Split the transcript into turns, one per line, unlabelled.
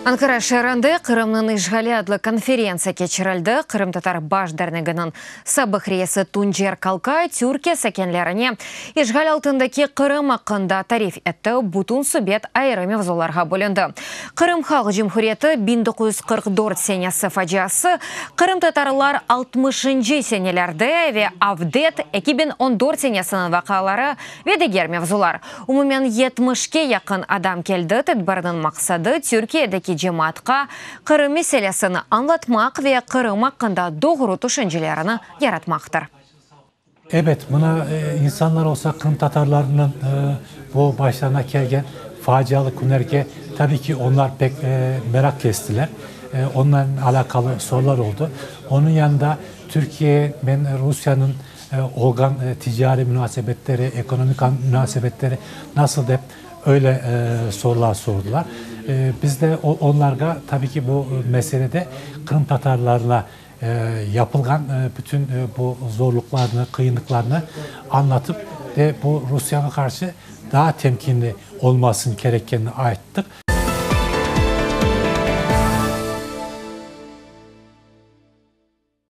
Ankara şeerinde Qırımnıñ işğali adlı konferentsiya keçirildi. Qırımtatar baş derneginiñ sabıq reisi Tuncer Kalkay Türkiye sakinlerine işğal altındaki Qırım aqqında tarif etti. Bütün subet ayrı mevzularğa bölündi. Qırım Halq Cumhuriyeti 1944 senesi faciası, qırımtatarlar 60-ncı senelerde ve Avdet 2014 senesiniñ vaqiaları ve diger mevzular. Umumen 70-ke yaqın adam keldi. Tedbirniñ maqsadı Türkiyedeki cemaatqa Qırım meselesini añlatmaq ve Qırım aqqında doğru tüşüncelerini yaratmaqtır.
Ebet, mına insanlar olsa qırımtatarlarnıñ bu başlarına kelgen facialı künlerge tabiy ki onlar pek meraq kestiler. Onlarnen alâqalı sorular oldı. Onıñ yanında Türkiye men Rusiyeniñ olğan ticariy munasebetleri, ekonomik munasebetleri nasıl dep öyle sorular sordılar. Biz de onlarğa tabiy ki bu meselede qırımtatarlarına yapılğan bütün bu zorluqlarnı, qıyınlıqlarnı añlatıp ve bu Rusiyağa qarşı daa temkinli olmasın kerekkenini ayttıq.